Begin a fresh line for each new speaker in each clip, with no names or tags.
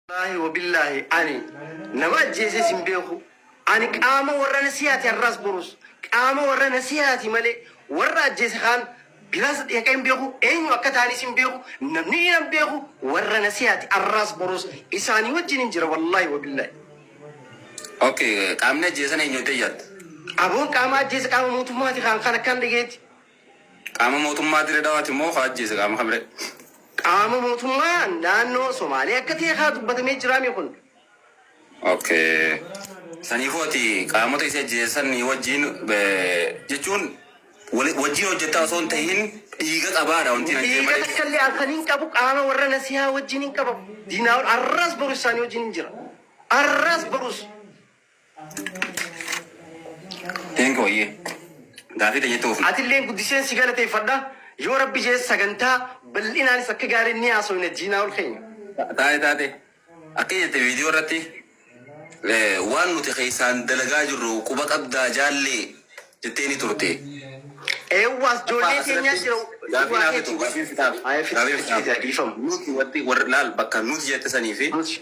Wallaahi wabillaahi ani nama ajjeesees hin beeku. Ani qaama warra nasihaati har'aas borus. Qaama warra nasihaati malee warra ajjeese kaan biraas dhaqee hin beeku. Eenyu akka ta'anis hin beeku. Namni hin beeku warra nasihaati har'aas borus isaanii wajjin hin jira wallaahi wabillaahi.
Okay, qaamni ajjeesan eenyu jettee yaadda?
Aboon qaama ajjeese qaama mootummaati kaan kan akkaan dhageetti.
Qaama mootummaa Dirree Dhawaati moo ka ajjeese qaama kamiree?
Qaama mootummaa naannoo Somaalee akka ta'e haa dubbatamee jiraame kun.
Okay. Saniifuu ati qaamota isii ajjeesan wajjin jechuun wajjin hojjettaa osoo hin tahin dhiiga qabaadha wanti nan jee
Dhiiga
malee.
takka illee halkan hin qabu qaama warra nasihaa wajjin hin qabamu. Diinaa ol arras borus isaanii wajjin hin jira. Arras borus.
Thank you wayyee. Gaafii ta'e oofna.
Atilleen guddiseen si galateeffadha. Yoo rabbi jee sagantaa bal'inaanis akka gaariin ni haasofne diinaa ol keenya.
Taate taate. Akka jette viidiyoo irratti waan nuti keessaan dalagaa jirru quba qabdaa jaallee jettee ni turte.
Eewwaas ijoollee teenyaa
Asirratti
jira.
gaafii
Waa
naaf
keeti.
fitu gaafii fitaaf.
Ayee fiti
Gaafii
fiti
fitaaf.
fiti dhiifamu.
Nuti wanti warri laal bakka nuti jette sanii fi
Nuti.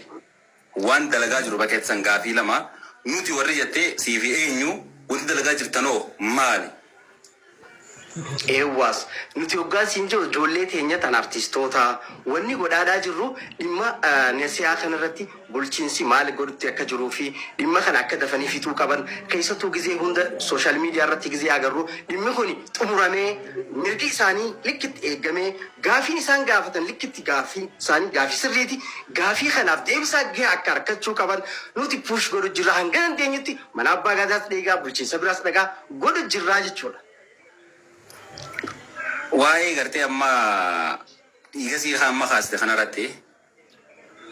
waan dalagaa jiru bakka jette san gaafii lama nuti warri jettee sii fi eenyu wanti dalagaa jirtanoo maali?
Eewwaas nuti hoggaa siin jiru ijoollee teenya tan artistoota wanni godhaadhaa jirru dhimma nasihaa kanarratti bulchiinsi maal godhutti akka jiruu fi dhimma kana akka dafanii fixuu qaban keessattuu gizee hunda social media irratti gizee agarru dhimmi kun xumuramee mirgi isaanii likkitti eegamee gaafiin isaan gaafatan likkitti gaafii isaanii gaafii sirriiti gaafii kanaaf deebisaa gahaa akka argachuu qaban nuti push godhu jirra hanga dandeenyutti mana abbaa gadaas dheegaa bulchiinsa biraas dhagaa godhu jirraa jechuudha.
Waa'ee gartee amma dhiiga sii amma kaaste kanarratti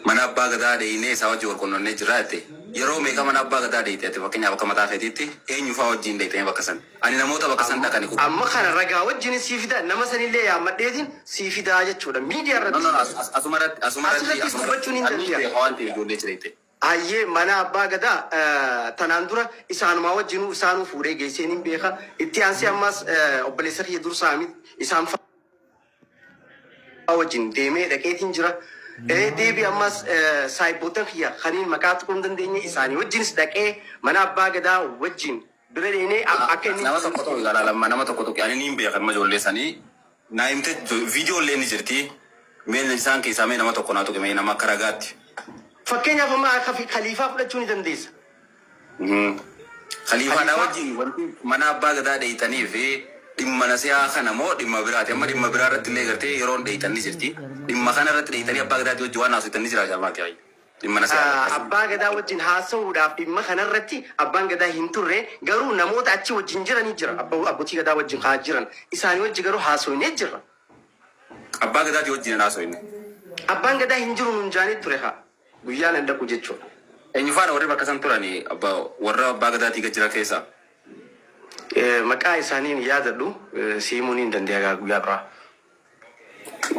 mana abbaa gadaa dheeyinee isaa wajjin wal qunnamnee jirraa jette yeroo meeqa mana abbaa gadaa dheeyite ati fakkeenyaaf akka mataa keetiitti eenyu fa'aa wajjin dheeyitee bakka san ani namoota bakka san dhaqani kun.
Amma kana ragaa wajjin sii fida nama sanillee yaammadheetiin sii fidaa jechuudha miidiyaa
No,
irratti.
no, asuma irratti asuma irratti
Asirrattis
asuma
dubbachuun hin
irratti ani
danda'a.
beeka waan ta'eef ijoollee jireette.
Ayyee mana abbaa gadaa tanaan dura isaanumaa wajjinuu isaanuu fuudhee geessee niin beeka. Itti aansee ammas obboleessa kiyya dursaa miti isaan fa'aa wajjin deemee dhaqeetiin jira. Deebi ammas saayibboottan kiyya kaniin maqaa tuquu hin dandeenye isaanii wajjinis dhaqee mana abbaa gadaa wajjin bira dheenee akka inni
Nama tokko tokko ilaalaa lamma nama tokko tokko ani niin beeka amma ijoollee sanii naa himte viidiyoo illee ni jirti. Mee isaan keessaa mee nama tokko naa tuqe mee nama akka ragaatti.
Fakkeenyaaf amma akka Khaliifaa fudhachuu ni dandeessa.
Khaliifaadhaa
Khaliifaa
wajjin wanti mana abbaa gadaa dheeyxanii fi dhimma nasihaa kana moo dhimma biraati. Amma dhimma biraa irratti illee gartee yeroon dheeyxan ni jirti. Dhimma kana irratti dheeyxanii abbaa gadaati wajjin waan haasoftan ni jira jaamaati. Dhimma nasihaa irratti.
Abbaa gadaa wajjin haasa'uudhaaf dhimma kanarratti abbaan gadaa hin turre garuu namoota achi wajjin jiranii jira. Abbootii gadaa wajjin haa jiran. Isaanii wajji garuu haasofnee jirra.
Abbaa gadaati wajjin hin haasofne.
Abbaan gadaa hin jiru nuun jaanii ture haa. Guyyaan hin dhaqu jechuudha.
Eenyu faana warri bakka san turani warra abbaa gadaatii gad jira keessaa?
Maqaa isaanii hin yaadadhu si himuu niin dandeenya guyyaa biraa.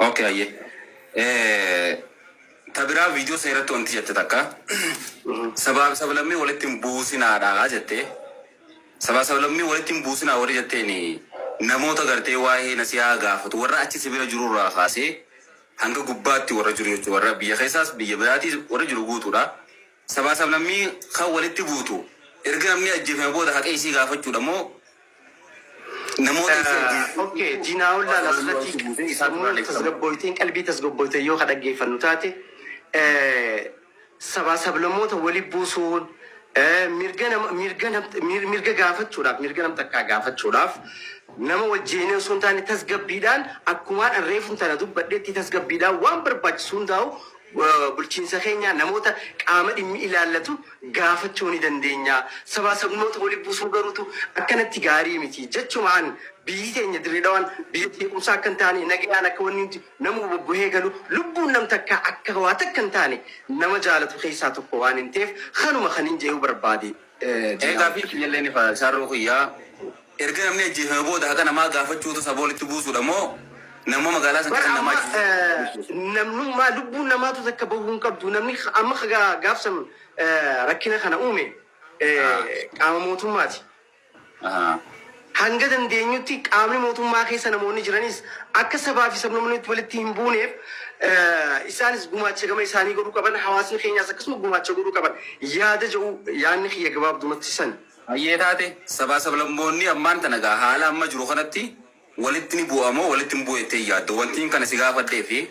Okay hayyee. Ta biraa viidiyoo sana irratti wanti jette takka sabaaf sablammii walitti hin buusinaadha jette. Sabaaf sablammii walitti hin buusinaa warri jetteen namoota gartee waa'ee nasihaa gaafatu warra achi si bira jirurraa kaasee hanga gubbaatti warra jiru jechuudha. Warra biyya keessaas biyya biraatiis warra jiru guutuudha. Sabaa sablammii kan walitti buutu erga namni ajjeefame booda haqa isii gaafachuudha moo namoota isii ajjeefame
Okay, Diinaa Ollaan asirratti sammuu tasgabboyteen qalbii tasgabboyteen yoo ka dhaggeeffannu taate sabaa sablammoota wali buusuun mirga nama mirga nam mirga gaafachuudhaaf mirga nam takkaa gaafachuudhaaf nama wajjin osoo hin taane tasgabbiidhaan akkumaan an reefuun tana dubbadhetti tasgabbiidhaan waan barbaachisu hundaa'u bulchiinsa keenya namoota qaama dhimmi ilaallatu gaafachuu ni dandeenya. Sabaa sabnoota wali buusuu garuutu akkanatti gaarii miti. Jechumaan biyyi teenya Dirree Dhawaan biyya jeequmsaa akka hin taane nagayaan akka wanni hundi nama bobbohee galu lubbuun nam takkaa akka waa takka hin taane nama jaalatu keessaa tokko waan hin ta'eef kanuma kan hin je'uu barbaade.
Egaa fi kiyyallee ni fa'a shaarroo kiyyaa erga namni ajjeefame booda haqa namaa gaafachuutu saba walitti buusuudha moo nama magaalaa san
Bar
keessa
amma
nama ajjeesu?
Namnummaa lubbuun namaatu takka bahuu hin qabdu. Namni amma gaafsan rakkina kana uume qaama mootummaati. Hanga dandeenyutti qaamni mootummaa keessa namoonni jiranis akka sabaa fi sablammoonni walitti hin buuneef isaanis gumaacha gama isaanii godhuu qaban, hawaasni keenyaas akkasuma gumaacha godhuu qaban yaada jedhu, yaadni kiyya gabaabdumatti san.
Hayyee, taate sabaa sablammoonni ammaan tana gaa haala amma jiru kanatti walitti ni bu'a moo walitti hin bu'u jettee yaaddu? Wantiin kana si gaafadhee fi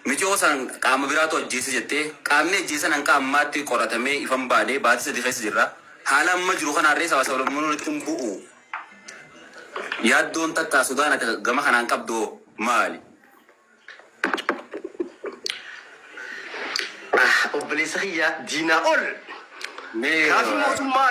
micoo san qaama biraatu ajjeese jettee, qaamni ajjeesan hanqa ammaatti qoratamee ifan baanee baatii 3 keessa jirra. Haala amma jiru kanaarree sabaa sablammoonni walitti hin bu'u. Yaaddoon takkaa sodaan ati gama kanaan qabdu maali?
Obboleessa kiyya diinaa ol.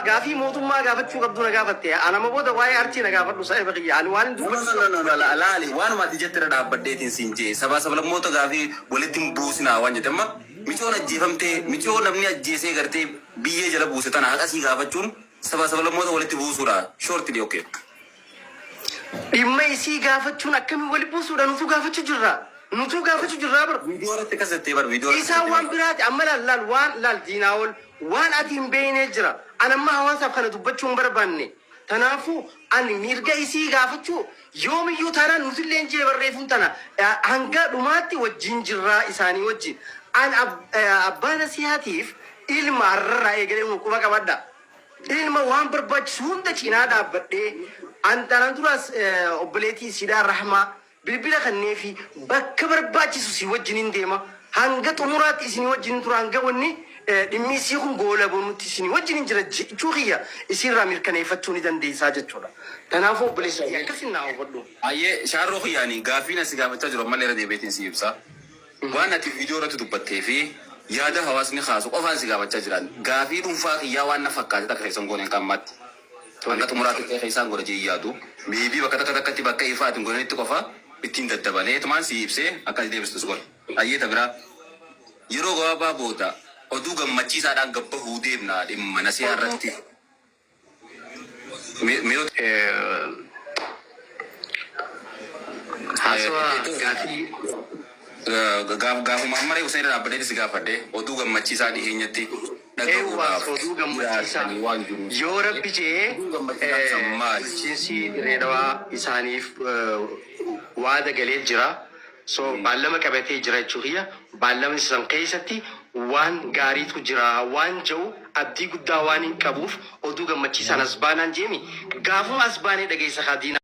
Gaafii mootummaa gaafachuu qabdu na gaafatte. Anama booda waa'ee artii na gaafadhu, saahiba kiyya. Ani waan hin
No, no, no, no, no, laali, waanuma ati jette irra dhaabbadheetiin siin jee, sabaa sablammoota gaafii walitti hin buusinaa waan jette, amma micoon ajjeefamtee, micoo namni ajjeesee gartee biyyee jala buuse tana haqa sii gaafachuun sabaa sablammoota walitti buusuudha. Shortly, okay.
Dhimma isii gaafachuun akkamiin wali buusuudha? Nutuu gaafachuu jirra. Nutuu gaafachuu jirraa bara.
Viidiyoo irratti akkas jettee bar, viidiyoo irratti.
Isaan waan biraati. Amma laal, laal, waan laal, diinaa ol, waan ati hin beeknee jira. Ani amma hawaasaaf kana dubbachuu hin barbaanne. Kanaafuu ani mirga isii gaafachuu yoomiyyuu taanaan nutillee hin jee barreeffuun tana hanga dhumaatti wajjin jirraa isaanii wajjin. An abbaa nasihaatiif ilma har'arraa eegalee quba qabadha. Ilma waan barbaachisu hunda cinaa dhaabbadhee, an tanaan duraas obboleettii isiidhaa Rahmaa bilbila kannee fi bakka barbaachisu si wajjin hin deema. Hanga xumuraatti isinii wajjin hin tura, hanga wanni dhimmi isii kun goolabamutti isinii wajjin hin jira jechuu kiyya isiirraa mirkaneeffachuu ni dandeessaa jechuudha. Kanaafuu obboleessa kiyya, akkasin naa hubadhu.
Ayyee, shaarroo kiyyaanii gaaffii na si gaafachaa jiru ammallee irra deebi'eetiin si ibsa. Waan ati viidiyoo irratti dubbattee fi yaada hawaasni kaasu qofaan si gaafachaa jiran. Gaafii dhuunfaa kiyyaa waan na fakkaate takka keessan gooneen kan ammaatti. Hanga xumuraatti ta'e keessaan godha jee yaadu. Maybe bakka takka takkatti bakka ifaa ati hin godhanitti qofa ittiin daddabalee tumaan si ibsee akka ati deebistu si godha. Ayyee, ta biraa. Yeroo gabaabaa booda oduu gammachiisaadhaan gabbahuu deemna dhimma nasihaa irratti. Mee
Haasawaa gaafii.
Gaafuma amma reefu sana irra dhaabbadhee si gaafadhe, oduu gammachiisaa dhiheenyatti
Eewwa,
dhagahuudhaaf
oduu gammachiisaa
jiraatanii waan jiru.
Yoo rabbi jee
Oduu gammachiisaa san maali?
Bulchiinsi Dirreedawaa isaaniif waada galee jira. So baallama qabatee jira jechuu kiyya. Baallama san keessatti waan gaariitu jira waan jedhu abdii guddaa waan hin qabuuf, oduu gammachiisaan as baanaan jeemi, gaafuma as baanee dhageessa kaa diinaa.